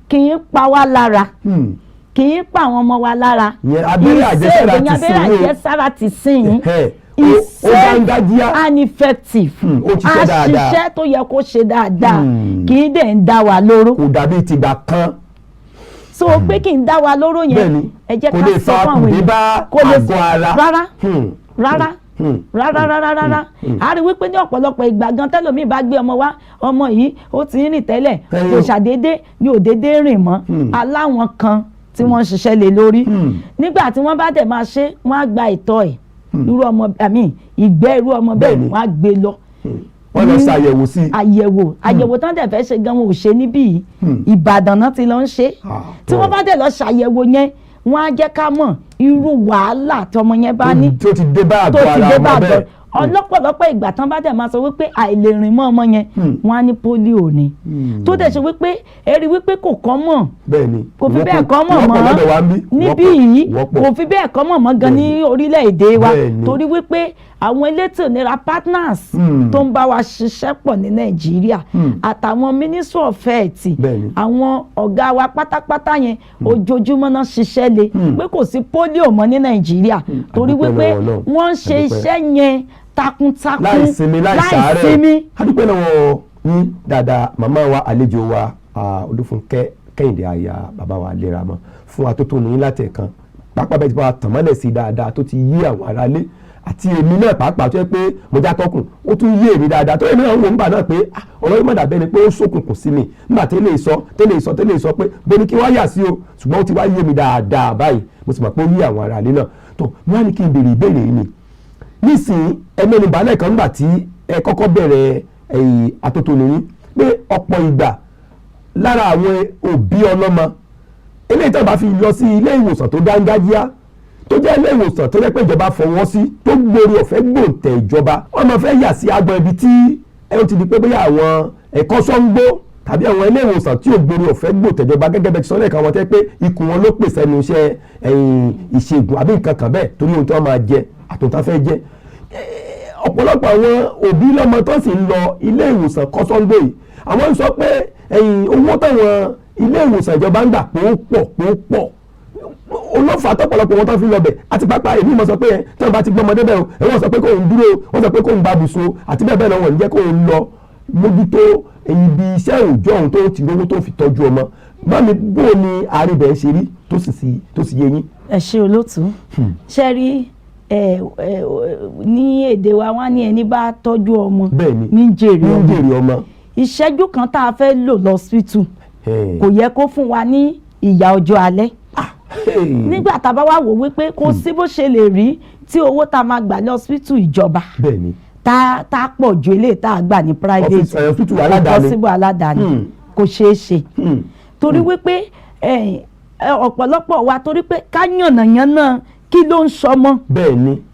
kì í pa wá lára, kì í pa àwọn ọmọ wa lára. Ìyẹn abẹ́rẹ́ Is àjẹsára safe, ti ìyẹn abẹ́rẹ́ sìn yín o. àjẹsára ti sìn yín is Ó dángájíá. safe and effective. Ó ṣiṣẹ́ A dáadáa. ṣiṣẹ́ tó yẹ kó ṣe dáadáa, kì í dẹ̀ ń dá wa lóró. Kò dàbí tìgbà kan. So pé kì í dá wa lóró yẹn, ẹ jẹ́ Kò ká lè sọ fa fún àwọn kùdé èèyàn. bá Kò lè àgọ́ ara. Rárá, rárá, rárá, rárá, rárá. A rí wípé ní ọ̀pọ̀lọpọ̀ ìgbà gan, tẹ́lòmíì bá gbé ọmọ wá, ọmọ yìí ó ti ń rìn tẹ́lẹ̀, kò ṣàdédé ní òdédé rìn mọ́. Aláwọn kan tí wọ́n ń ṣiṣẹ́ lé lórí, nígbà tí wọ́n bá dẹ̀ máa ṣe, wọ́n á gba ìtọ̀ ẹ̀, irú ọmọ, I mean, ìgbẹ́ irú ọmọ bẹ́ẹ̀, wọ́n á gbé lọ Wọ́n lọ ṣàyẹ̀wò sí i. Àyẹ̀wò tán dẹ̀ fẹ́ ṣe gan, wọn ò ṣe níbí yìí, Ìbàdàn náà ti lọ ń ṣe. Tí wọ́n bá dẹ̀ lọ ṣàyẹ̀wò yẹn, wọ́n á jẹ́ ká mọ̀ irú wàhálà tọmọ yẹn bá ní, tó ti dé bá tó àgọ́ ti ara dé ọmọ bá àgọ́. bẹ́ẹ̀. Ọlọ́pọ̀lọpọ̀ ìgbà tán bá dẹ̀ máa sọ wípé àìlè rìn mọ́ ọmọ yẹn, wọ́n á ní polio ni, tó dẹ̀ ṣe wípé ẹ rí wípé kò kọ́ mọ̀, kò fi bẹ́ẹ̀ kọ́ mọ̀ Wọ́pọ̀ mọ́ lọ́dọ̀ wa ń bí. níbí Wọ́pọ̀, yìí, wọ́pọ̀. kò fi bẹ́ẹ̀ kọ́ mọ̀ mọ́ gan ní orílẹ̀-èdè wa, torí wípé àwọn elétò ìlera partners tó ń bá wa ṣiṣẹ́ pọ̀ ní Nàìjíríà àtàwọn Ministry of Health, àwọn ọ̀gá wa pátápátá yẹn, ojoojúmọ́ náà ṣiṣẹ́ le pé kò sí polio mọ́ ní Nàìjíríà, torí Àdúpẹ́ wípé lọ́wọ́ Ọlọ́run. wọ́n ń ṣe Àdúpẹ́. iṣẹ́ yẹn takuntakun. Láì sinmi, láì sàárẹ̀. Sinmi. A dúpẹ́ lọ́wọ́ yín dáadáa, màmá wa, àlejò wa, Olúfúnkẹ́ Kẹ́hìndé, aya bàbá wa Léramọ́, fún atótónu yín látẹ̀kan, pàápàá bẹ́ẹ̀ ti bá wa tàn mọ́lẹ̀ sí dáadáa, tó ti yí àwọn aráalé àti èmi náà pàápàá, tó yẹ pé mo já tọkùn, ó tún yé èmi dáadáa, tó èmi náà ń wò nígbà náà pé ọ̀rọ̀ yìí má dàbẹ́ ni pé ó ṣókùnkùn sí mi nígbà tẹ́lẹ̀ sọ, tẹ́lẹ̀ sọ, tẹ́lẹ̀ sọ pé bó ní kí wá yà sí o. Ṣùgbọ́n ó ti wá yé mi dáadáa báyìí, mo sì mọ̀ pé ó yé àwọn aráalé náà. Tó wọ́n á ní kí n béèrè ìbéèrè yìí ni nísìnyí, ẹ mẹ́nu balẹ̀ kan nígbà tí ẹ kọ́kọ́ bẹ̀rẹ̀ ẹ̀yìn atótónu yín pé ọ̀pọ̀ ìgbà lára àwọn òbí ọlọ́mọ eléyìí tó bá fi lọ sí ilé ìwòsàn tó dángájíá, tó jẹ́ ilé ìwòsàn tó jẹ́ pé ìjọba fọwọ́ sí, tó gbòòrò ọ̀fẹ́ gbòǹtẹ̀ ìjọba, wọ́n máa fẹ́ yà sí agbọn ibi tí ẹ ó ti di pé bóyá àwọn ẹ̀kọ́ sọ́ngbó tàbí àwọn ilé ìwòsàn tí ò gbòòrò ọ̀fẹ́ gbòǹtẹ̀ ìjọba, gẹ́gẹ́ bẹ́ẹ̀ ti sọ lẹ́ẹ̀kan, wọn tẹ́ pé ikùn wọn ló pèsè ẹnu iṣẹ́ ẹ̀yìn ìṣègùn àbí nǹkan kan bẹ́ẹ̀, torí ohun tí wọ́n máa jẹ àtúntà fẹ́ jẹ. Ọ̀pọ̀lọpọ̀ àwọn òbí lọ́mọ tó sì ń lọ ilé ìwòsàn kọ́sọ́ngbò yìí, àwọn ń sọ pé ẹ̀yìn owó táwọn ilé ìwòsàn ìjọba ń gbà pé ó pọ̀, pé ó pọ̀, olófà tọ́pọ̀lọpọ̀ wọn tó fi lọ bẹ̀. Àti pápá èmi mọ̀ sọ pé ẹ tí wọ́n bá ti gbọ́mọdé bẹ́ẹ̀ o, ẹ wọ́n sọ pé kóun dúró o, wọ́n sọ pé kóun gba bùsùn o, àti bẹ́ẹ̀ bẹ́ẹ̀ lọ. Wọ́n ní jẹ́ kóun lọ mójútó ibi iṣẹ́ òòjọ́ òun tó ti rówó tó fi tọ́jú ọmọ. Bámi bó ni àárín bẹ́ẹ̀ ṣe rí tó sì yé yín? Ẹ ṣe, olóòtú. Ṣe rí ẹ ẹ ní èdè wa, wọ́n á ní ẹni bá tọ́jú ọmọ ní jèrè ní ọmọ. Jèrè ọmọ. Ìṣẹ́jú kan tá a fẹ́ lò lọ́sítù kò yẹ kó fún wa ní ìyà ọjọ́ alẹ́. Nígbà tá a bá wá wò wípé kò sí bó ṣe lè rí tí owó tá a máa gbà ní hospital ìjọba tá a pọ̀ ju eléyìí tá a gbà ní private. Hospital aládàáni. Possible, aládàáni. Kò ṣeé ṣe, torí wípé ọ̀pọ̀lọpọ̀ wa, torí pé ká yànnàyànnà kí ló ń sọmọ,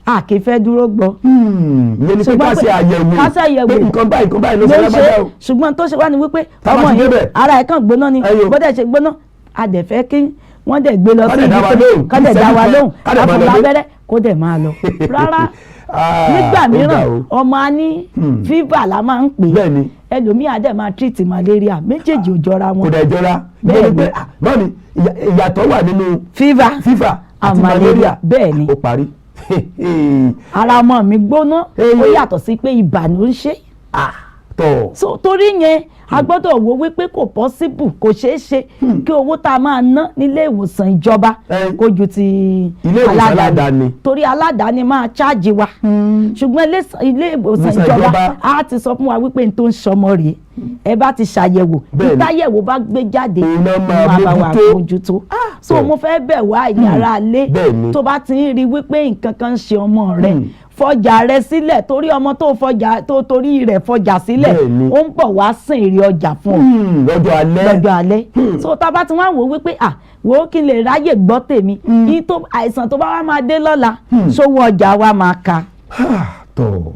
a kì í fẹ́ dúró gbọ́. Ìyẹn ni pé ká ṣe àyẹ̀wò, ká ṣe àyẹ̀wò pé nǹkan báyìí, nǹkan báyìí ló ló ṣe ń ṣe. lágbájá o. Ṣùgbọ́n tó ṣe wá ni wípé Tá bá ọmọ ti yìí, débẹ̀. ara ẹ̀ kàn gbóná ni. Ẹyọ. Bó dẹ̀ ṣe gbóná, a dẹ̀ fẹ́ kí wọ́n dẹ̀ gbé lọ Ká sí dẹ̀ dá wa ibi tó lóhùn. ká dẹ̀ dá wa Ìṣẹ́jú kan, lóhùn, ká dẹ̀ ká máa fún lọ dé. lábẹ́rẹ́, kó dẹ̀ máa lọ. Rárá, nígbà Ó ga mìíràn o. ọmọ á ní fever la máa ń pè é, ẹlòmíì á dẹ̀ máa treat malaria. Méjèèjì ò jọra wọn. Kò dẹ̀ jọra. Bẹ́ẹ̀ni. Ìyẹn ni pé mọ́mi, ìyàtọ̀ wà nínú fever fever àti and malaria. malaria. Bẹ́ẹ̀ni. Ó parí. Ara ọmọ mi gbóná, ó Eyín. yàtọ̀ sí pé ibà ló ń ṣe. Tọ̀. So torí yẹn, a gbọ́dọ̀ wo wípé kò possible, kò ṣeé ṣe kí owó tá a máa ná nílé ìwòsàn ìjọba kó ju ti Ilé ìwòsàn aládàáni. Torí aládàáni máa charge wa, ṣùgbọ́n ilé ìwòsàn Ìwòsàn ìjọba ìjọba. á ti sọ fún wa wípé n tó ń sọmọ rèé, ẹ bá ti ṣàyẹ̀wò, ìtàyẹ̀wò bá gbé jáde, Òun náà máa máa bá wa mójútó. mójútó. So mo fẹ́ bẹ̀ wá ìyẹn ara lé, tó bá ti ń rí wípé nǹkan kan ń ṣe ọmọ rẹ, Fọjà rẹ sílẹ̀, torí ọmọ tó fọjà tó torí rẹ̀ fọjà sílẹ̀, ó ń bọ̀ wá sìn èrè ọjà fún ọ Lọ́jọ́ alẹ́. Lọ́jọ́ alẹ́. So tá a bá ti wá wò ó wípé, à wò ó, kí n lè ráyè gbọ́ tèmi ní tó àìsàn tó bá wá máa dé lọ́la, sówó ọjà wa máa ka. Tọ̀,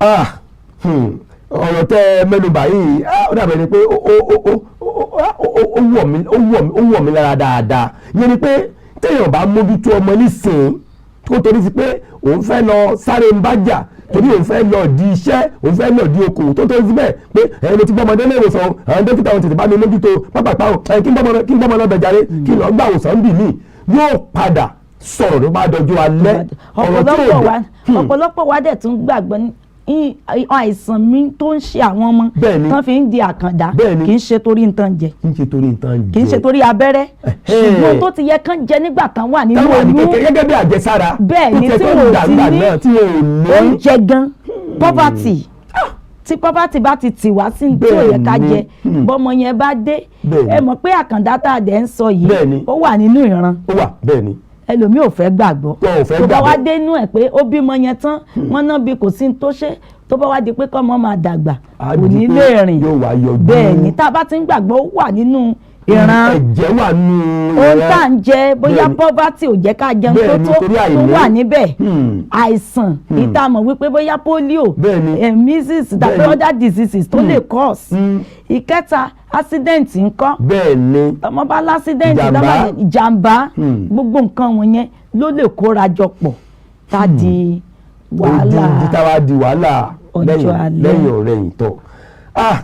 ah, ọ̀rọ̀ tẹ́ ẹ mẹ́nubà yìí, ah, ó dàbẹ̀ ni pé ó wọ̀ mí, ó wọ̀ mí lára dáadáa. Yẹn ni pé téèyàn bá mójútó ọmọ nísìnyí, tó torí sí pé òun fẹ́ lọ sáré ń bá jà, torí òun fẹ́ lọ di iṣẹ́, òun fẹ́ lọ di okòwò, tó torí síbẹ̀ pé ẹ̀yin mo ti gbọ́ ọmọdé léèwòsàn, àwọn dókítà òun tètè bá mi mójútó pápápá o, ẹ̀ kí n gbọ́mọ lọ bẹ̀ jàre, kí n lọ gbà òsàn bì mí, yóò padà sọ̀rọ̀ ló bá dọjú alẹ́. Ọ̀rọ̀ tí ò Ọ̀pọ̀lọpọ̀ wa, ọ̀pọ̀lọpọ̀ wa dẹ̀ tún gbàgbọ́ ní àìsàn mi tó ń ṣe àwọn ọmọ tán fi ń di àkàndá, kì í ṣe torí nǹkan jẹ. Kì í ṣe torí nǹkan jẹ. Kì í ṣe torí abẹ́rẹ́, ṣùgbọ́n tó ti yẹ kán jẹ nígbà tán wà nínú táwọn àní oyún. Kékeré gẹ́gẹ́ bí àjẹsára. Bẹ́ẹ̀ ni, tó tí tiẹ̀ wọn ò tó ti dàgbà ní náà tí wọn ò ní. Oúnjẹ gan, poverty, tí poverty bá ti tì wá sí tí ò yẹ ká jẹ, bọ́mọ yẹn bá dé, ẹ mọ̀ pé àkàndá tá a dẹ̀ ń sọ yìí, ó wà nínú ìran. Ó wà, bẹ́ẹ̀ ni. Ẹlòmíì ò fẹ́ gbàgbọ́. Wọn ò fẹ́ Tó bá wá gbàgbọ́. dénú ẹ̀ pé ó bímọ yẹn tán, wọ́n náà bí kò sí ní tó ṣe, tó bá wá di pé kọ́mọ máa dàgbà, Á kò di ní pé lè rìn. yóò wá yọjú. Bẹ́ẹ̀ ni, tá a bá ti ń gbàgbọ́, ó wà nínú ìran. Ẹ̀jẹ̀ wà nínú Ohun ìran. tá à ń jẹ, bóyá poverty ò jẹ́ ká jẹun tó tó, Torí tó àìní. wà níbẹ̀. Àìsàn ìta mọ̀ wípé bóyá polio, measles tàbí other diseases tó lè cause. Ìkẹta, accident ńkọ́? Tọmọ bá l'accident, Ìjàmbá. tọmọ ìjàmbá, gbogbo nǹkan wọ̀nyẹn ló lè kóra jọ pọ̀ tá a di wàhálà. Odindi táwa di wàhálà Ọjọ́ lẹ́yìn alẹ́. lẹ́yìn ọ̀rẹ́yìn. Tọ́, ah,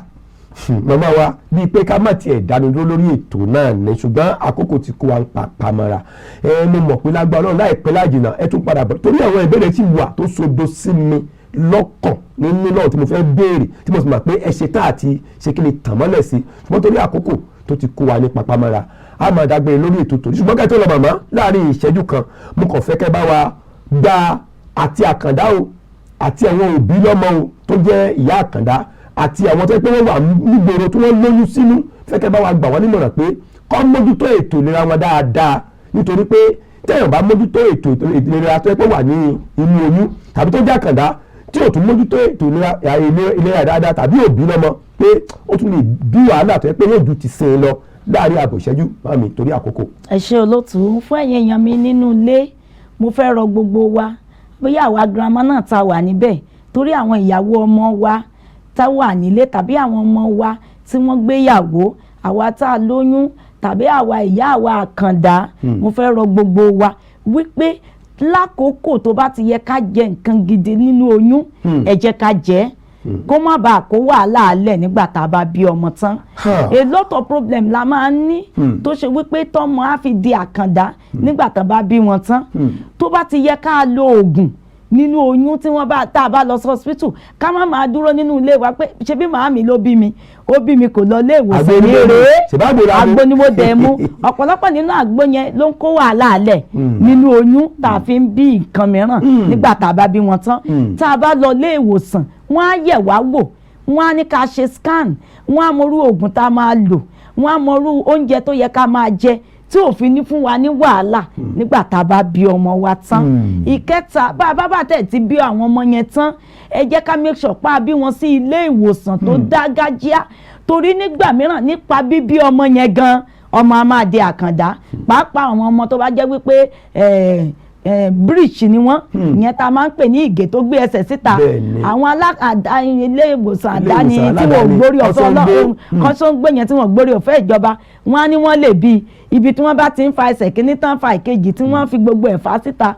màmá wa, bíi pé ká má tiẹ̀ dánu dúró lórí ètò náà ní, ṣùgbọ́n àkókò ti kó wa ń pa pamọ́ra. Ẹ mo mọ̀ pé lágbára Ọlọ́run, láìpẹ́ láìjìnà, ẹ tún padà bọ̀, torí àwọn ìbéèrè tí wà tó sodo sí mi lọ́kàn nínú náà tí mo fẹ́ béèrè, tí mo sì mọ̀ pé ẹ ṣe tá àti ṣe kí ni tàn mọ́lẹ̀ sí, ṣùgbọ́n torí àkókò tó ti kó wa ní papamọ́ra, a máa dágbére lórí ètò tòní. Ṣùgbọ́n kẹ́ tó lọ, màmá, láàrin ìṣẹ́jú kan, mo kàn fẹ́ kẹ́ bá wa gba àti àkàndá o, àti àwọn òbí lọ́mọ o tó jẹ́ ìyá àkàndá, àti àwọn tó yẹ pé wọ́n wà nígboro tí wọ́n lóyún sínú, fẹ́ kẹ́ bá wa gbà wọ́n nímọ̀ràn pé kọ́ mójútó ètò ìlera wọn dáadáa, nítorí pé téèyàn bá mójútó ètò ìlera tó yẹ pé wà ní inú oyún, tàbí tó jẹ́ àkàndá tí ò tún mójútó ètò ìlera dáadáa, tàbí òbí lọ́mọ, pé ó tún lè bí wàhálà tó yẹ pé yóò ju ti sin lọ. Láàrin ààbò ìṣẹ́jú, màmí, torí àkókò. Ẹ ṣé, olótùú. Fún ẹ̀yin èèyàn mi nínú ilé, mo fẹ́ rọ gbogbo wa, bóyá àwa girama náà ta wà níbẹ̀, torí àwọn ìyàwó ọmọ wa tá wà nílé, tàbí àwọn ọmọ wa tí wọ́n gbéyàwó, àwa tá a lóyún, tàbí àwa ìyá, àwa àkàndá, mo fẹ́ rọ gbogbo wa wípé lákòókò tó bá ti yẹ ká jẹ nǹkan gidi nínú oyún, ẹ jẹ́ ká jẹ, kó má bàa kó wàhálà alẹ̀ nígbà tá a bá bí ọmọ tán. A lot of problem la máa ń ní tó ṣe wípé tọmọ á fi di àkàndá nígbà tán bá bí wọn tán. Tó bá ti yẹ ká lo oògùn nínú oyún, tí wọ́n bá tá a bá lọ sí hospital, ká má máa dúró nínú ilé wa pé ṣebí màámi ló bí mi, ó bí mi, kò lọ ilé ìwòsàn ní rèé. Ṣèbá àgbo la mú. Àgbo ni mo dẹ̀ mú. Ọ̀pọ̀lọpọ̀ nínú àgbo yẹn ló ń kó wàhálà alẹ̀ nínú oyún tá a fi ń bí nǹkan mìíràn nígbà tá a bá bí wọn tán. Tá a bá lọ ilé ìwòsàn, wọ́n á yẹ̀ wá wò, wọ́n á ní ká ṣe scan, wọ́n á mọrú oògùn tá a máa lò, wọ́n á mọrú oúnjẹ tó yẹ ká máa jẹ tí òfin ní fún wa ní wàhálà nígbà tá a bá bí ọmọ wa tán. Ìkẹta, bá a bá tẹ̀ ti bí àwọn ọmọ yẹn tán, ẹ jẹ́ ká make sure pa bí wọn sí ilé ìwòsàn tó dágájíá, torí nígbà mìíràn, nípa bíbí ọmọ yẹn gan, ọmọ a máa di àkàndá, pàápàá àwọn ọmọ tó bá jẹ́ wípé breech ni wọ́n, ìyẹn tá a máa ń pè ní ìgè tó gbé ẹsẹ̀ síta. Àwọn ilé ìwòsàn àdáni ìwòsàn tí wọ́n aládàáni, gbórí ọ̀fẹ́ kọ́sọ́ńgbé. Ọlọ́run kọ́sọ́ńgbé yẹn, tí wọ́n gbórí ọ̀fẹ́ ìjọba, wọ́n á ní wọ́n lè bí ibi tí wọ́n bá ti ń fa ẹsẹ̀ kíní tán, fa ìkejì, tí wọ́n fi gbogbo ẹ̀ fà síta,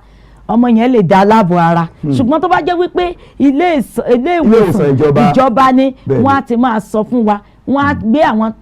ọmọ yẹn lè dá aláàbọ̀ ara. Ṣùgbọ́n tó bá jẹ́ wípé ilé ìwòsàn ìwòsàn ìjọba. Ìjọba ni, wọ́n á ti máa sọ fún wa, wọ́n á gbé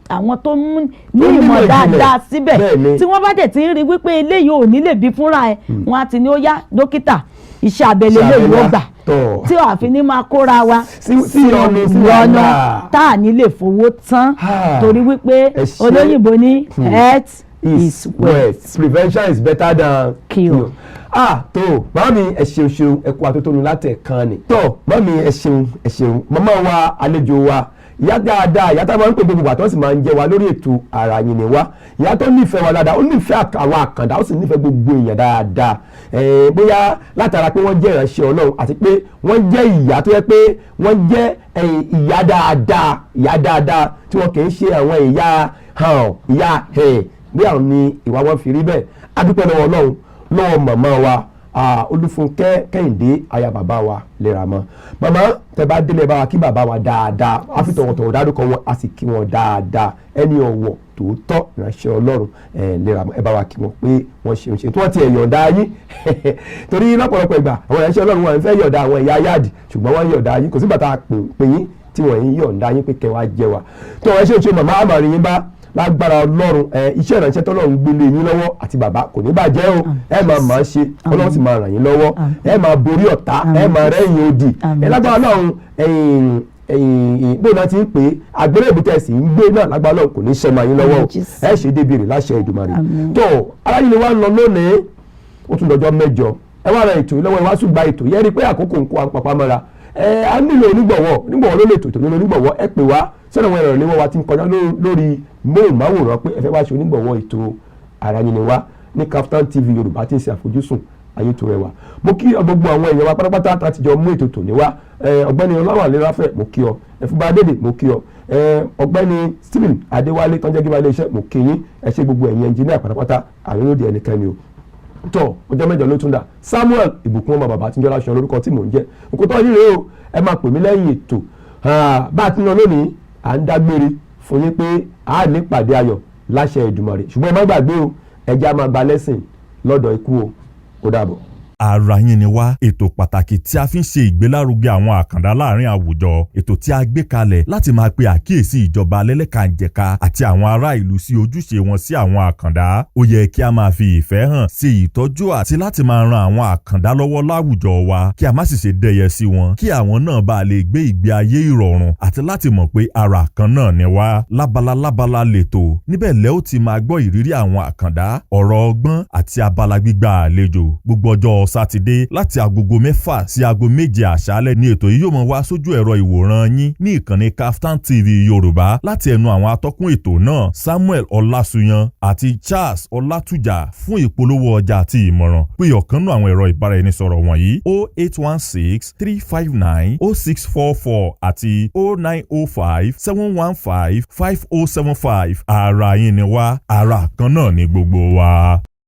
àwọn tó mú ní Tó nímọ̀ ìmọ̀ ìjìnlẹ̀. dáadáa síbẹ̀. Tí wọ́n bá dẹ̀ ti ń rí wípé eléyìí ò ní lè bí fúnra ẹ̀, wọ́n á ti ní ó yá, dókítà, iṣẹ́ abẹ Iṣẹ́ abẹ lélẹ́yìí ó wá. gbà, Tọ́. tí àfi ní máa kóra wa Sí ìyọnu, sí ìyọnu wàhálà. tá à ní lè fowó tán, torí wípé Ẹ ṣé. olóyìnbó ní health is is wealth. wealth. Prevention is better than cure. Ah, tó màmí, ẹ ṣeun ṣeun, ẹ kú atótónu látẹ̀kan ni. Tó màmí, ẹ ṣeun, ẹ ṣeun. Màmá wa, àlejò wa, Ìyá dáadáa, ìyá tá a máa ń pè gbogbo àtọ́ sì máa ń jẹ wa lórí ètò Àrà Yín Ni Wá, ìyá tó nífẹ̀ẹ́ wa dáadáa, ó nífẹ̀ẹ́ àwọn àkàndá, ó sì nífẹ̀ẹ́ gbogbo èèyàn dáadáa. Bóyá látara pé wọ́n jẹ́ ìránṣẹ́ Ọlọ́run àti pé wọ́n jẹ́ ìyá tó yẹ pé wọ́n jẹ́ ìyá dáadáa, ìyá dáadáa tí wọ́n kì í ṣe àwọn ìyá hàn ìyá ẹ̀ bí àwọn ni ìwà wọn fi rí bẹ́ẹ̀. A dúpẹ́ lọ́wọ́ Ọlọ́run, lọ́wọ́ màmá wa Olúfúnkẹ́ Kẹ́hìndé, aya bàbá wa Léramọ́. Màmá, tẹ bá délé, bá wa kí bàbá wa dáadáa. A fi tọ̀wọ̀tọ̀wọ̀ dárúkọ wọn, a sì kí wọn dáadáa. Ẹni ọ̀wọ̀ tòótọ́, ìránṣẹ́ Ọlọ́run Léramọ́, ẹ bá wa kí wọn pé wọ́n ṣeun ṣe tí wọ́n ti ẹ̀ yọ̀ǹda yín, torí lọ́pọ̀lọpọ̀ ìgbà àwọn ìránṣẹ́ Ọlọ́run wọn fẹ́ yọ̀ǹda àwọn ìyá yáàdì, ṣùgbọ́n wọ́n yọ̀ǹda yín. Kò sígbà tá a pè yín tí wọ́n yín yọ̀ǹda yín pé kẹ́ wá jẹ wa tó wọ́n ṣe ṣe. Màmá, àmàrin yín bá lágbára Ọlọ́run. Ẹ iṣẹ́ ìránṣẹ́ tọ́lọ́run gbélé yín lọ́wọ́ àti bàbá kò ní bàjẹ́ o. Ẹ máa máa ṣe, Ọlọ́run sì máa ràn yín lọ́wọ́. Ẹ máa borí ọ̀tá, ẹ máa rẹ́yìn odi ẹ lágbára Ọlọ́run. Ẹ̀yìn bó náà ti ń pè é, àgbélébùú tẹ̀ sí ń gbé náà, lágbára Ọlọ́run, kò ní ṣẹ́ máa yín lọ́wọ́ o. Ẹ ṣe débi rè láṣẹ Èdùmàrè. Tó Àrà Yín Ni Wá ń lọ lónìí, ó tún dọjọ́ 8. Ẹ wá ra ètò yìí lọ́wọ́, ẹ wá sùn gba ètò yẹ́n rí i pé àkókò ń kó àpapọ̀ mọ́ra. Ẹ a nílò onígbọ̀wọ́. Onígbọ̀wọ́ ló lè tòtò nínú onígbọ̀wọ́. Ẹ pè wá sọ́dọ̀ àwọn ẹ̀rọ ìléwọ́ wa tí ń kọjá lórí móhùnmáwòrán pé ẹ fẹ́ wá ṣe onígbọ̀wọ́ ètò Àrà Yín Ni Wá ní Kaftan TV Yorùbá tí ń ṣe àfojúsùn ayé tó rẹwà. Mo kí gbogbo àwọn èèyàn wa pátápátá láti jọ mú ètò tòní wá. Ọ̀gbẹ́ni Ọláwálé Ráfẹ̀, mo kí ọ. Ẹ̀fúnba Adédè, mo kí ọ. Ọ̀gbẹ́ni Stephen Adéwálé tó ń jẹ́ gíga iléeṣẹ́, mo kí yín, ẹ ṣé. Gbogbo ẹ̀yin ẹnjìníà pátápátá, àrùn lòdì ẹnikẹ́ni o. Tọ ọjọ́ 8 ló tún dà. Samuel Ìbùkún ọmọ bàbá tí ń jọlá ṣan lórúkọ tí mò ń jẹ́. Nǹkan tó yí rèé o, ẹ máa pè mí lẹ́yìn ètò. Bá a ti lọ lónìí, à ń dágbére fún yín pé a ní pàdé ayọ̀ láṣẹ Èdùmàrè, ṣùgbọ́n ẹ má gbàgbé o, ẹ jẹ́ á máa gba lẹ́sìn lọ́dọ̀ ikú o. Ó dàbọ̀. Ara Yín Ni Wá, ètò pàtàkì tí a fi ń ṣe ìgbélárugẹ àwọn àkàndá láàrin àwùjọ, ètò tí a gbé kalẹ̀ láti máa pe àkíyèsí ìjọba lẹ́lẹ́kànjẹ̀ka àti àwọn ará ìlú sí ojúṣe wọn sí àwọn àkàndá. Ó yẹ kí a máa fi ìfẹ́ hàn sí ìtọ́jú àti láti máa ran àwọn àkàndá lọ́wọ́ láwùjọ wa, kí a má sì ṣe dẹ́yẹ sí wọn, kí àwọn náà bá lè gbé ìgbé ayé ìrọ̀rùn àti láti mọ̀ pé ara kan náà ni wá. Lábala lábala lètò níbẹ̀ lẹ́ ó ti máa gbọ́ ìrírí àwọn àkàndá, ọ̀rọ̀ ọgbọ́n àti abala gbígba àlejò. Gbogbo ọjọ́ Sátidé láti agogo 6 sí aago 7 àṣálẹ́ ní ètò yìí yóò mọ wá sójú ẹ̀rọ ìwòran yín ní ìkànnì Kaftan TV Yorùbá láti ẹnu àwọn atọ́kùn ètò náà, Samuel Ọlásùyàn àti Charles Ọlátújà. Fún ìpolówó ọjà àti ìmọ̀ràn, pé ọ̀kan nínú àwọn ẹ̀rọ ìbáraẹnisọ̀rọ̀ wọ̀nyí: 08163590644 àti 09057155075. Ara yín ni wá, ara kan náà ni gbogbo wa.